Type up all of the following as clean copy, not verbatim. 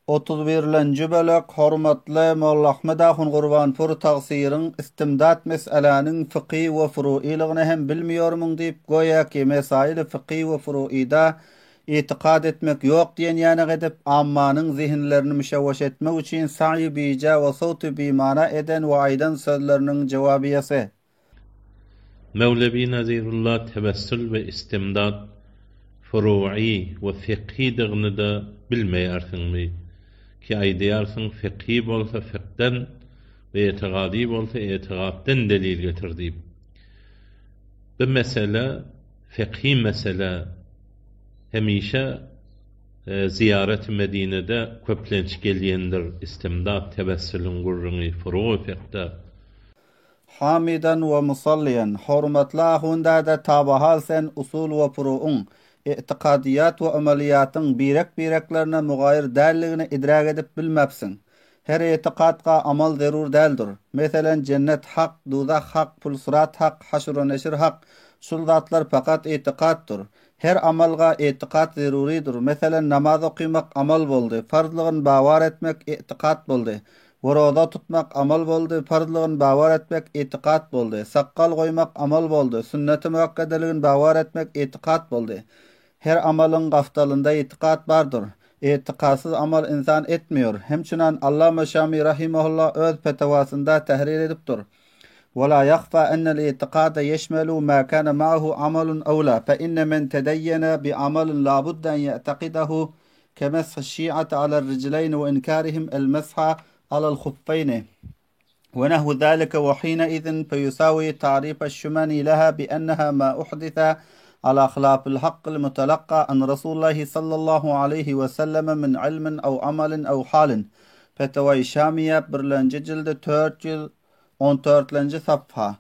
Otuz birlenji bölek Hormatly Mollaahmet ahun Gurbanpur tagsyryň istimdat mes'eläniň fykhy we furuilygyny hem bilmiýormyň diýip göýäki mesaili fykhy we furuida itikat etmek ýok diýen ýanak edip ammanyň zihinlerini müşewweş etmek üçin saýy bija we sowty bimana eden we aýdan sözleriniň jewabiýesi. Mewlewi Nazirulla tewessül we istimdad furu'i we fikhidygyny-da bilmeýärsiňmi? Ki aýdýarsyň fikhi bolsa fikhden we etigady bolsa etigatdan delil getir diýip. Bu mesele fikhi mesele hemişe zyýaret-i Medinede köplenç gelýändir istimdad tewessüliň gürrüňi furu'i fikhde. Hamidan we musalliýan, Hormatly ahun däde tabahal sen usul we furu'yň, i'tikadyýat we amalyýatyň birek-bireklerine mugaýyr dälligini idräk edip bilmäpsiň. Her i'tikatga amal zerur däldir. Meselen, jennet hak, duzah hak, pul-syrat hak, haşr we neşir hak, şul zatlar pakat i'tikatdyr. Her amalga i'tikat zerurydyr. Meselen, namaz okymak amal boldy, farzlygyn bawar etmek i'tikat boldy. Oraza tutmak amal boldy, parzlygyn bawar etmek itikat boldy. Sakgal goýmak amal boldy, sünneti müekkedeligin bawar etmek itikat boldy. Her amalyň gaftalynda itikat bardyr. Itikatsyz amal ynsan etmiýor. Hemçinan Allama Şami rahimahulla öz petewasynda tehrir edipdir. Wela ýahfa ennel itikada ýeşmelu ma kana ma'ahu amalun aw la, fe inne men tedeýýene bi amalin labudde en ýe'tekidehu Kemeshiş şi'ati alel rijleýni we inkarihim el mesha alel huffeýni we nahwu zalike we hineizin feýusawi ta'rife şümeni leha bi enneha ma uhdise ala hilafil hakkil mutelakka an Rasulillahi sallallahu aleýhi we selleme min ilmin ew amalin ew halin Fetewai Şamiýe birlenji jildi 414-lenji safha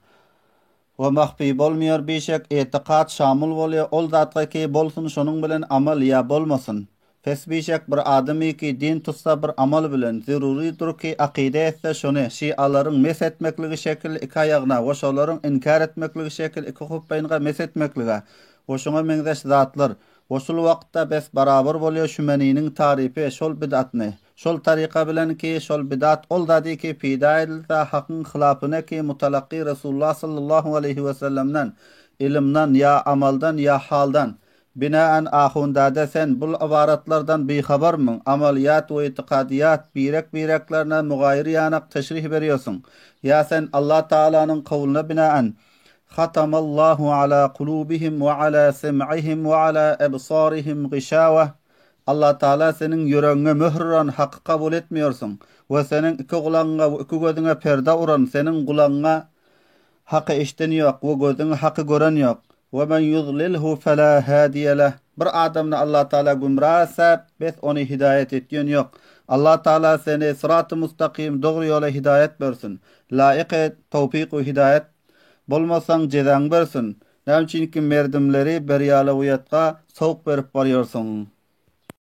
We mahfi bolmaýar bişek etikat şamyl bolýar ol zatga ki bolsun şonuň bilen amal ýa bolmasyn. Pes bişek bir adamy ki din tutsa bir amal bilen zerurydyr ki akyda etse şony şialaryň mes etmekligi şekil iki aýagyna we şolaryň inkär etmekligi şekil iki hupbeýnga mes etmeklige we şuňa meňzeş zatlar we şul wagtda bes barabar bolýar şümeniniň tarypy şol bidatny Şol taryka bilen ki, şol bidat ol zady ki, peýda edilse, Hakyň hylapyna ki, mutalakky Resulullah sallallahu aleýhi we sellemden, ylymdan, ýa amaldan, ýa haldan. Binaen, ahundade sen bul ybaratlardan bihabarmyň, amalyýat we itikadyýat birek-bireklerine mugaýyr ýanak teşrih berýorsyň? Ýa sen Allah Tagalanyň kowluna binaen, Hatamallahu ala kulubihim we ala sem'ihim we ala ebsarihim gişawah, Allatagala seniň ýüregiňe möhür uran haky kabul etmiýorsyň we seniň iki gulagyňa we iki gözüňe perde uran seniň gulagyňa haky eşden ýok we gözüňe haky gören ýok. We men ýudlilhu fela hadiýe leh. Bir adamny Allatagala gümra etse, bes ony hidaýat etýän ýok. Allatagala seni syraty mustakym dogry ýola hidaýat bersin. Laýyk et, towfyk we hidaýat bolmasaň jezaňy bersin. Näme üçinki merdimleri berýalawyýatga sowuk berip barýarsyň.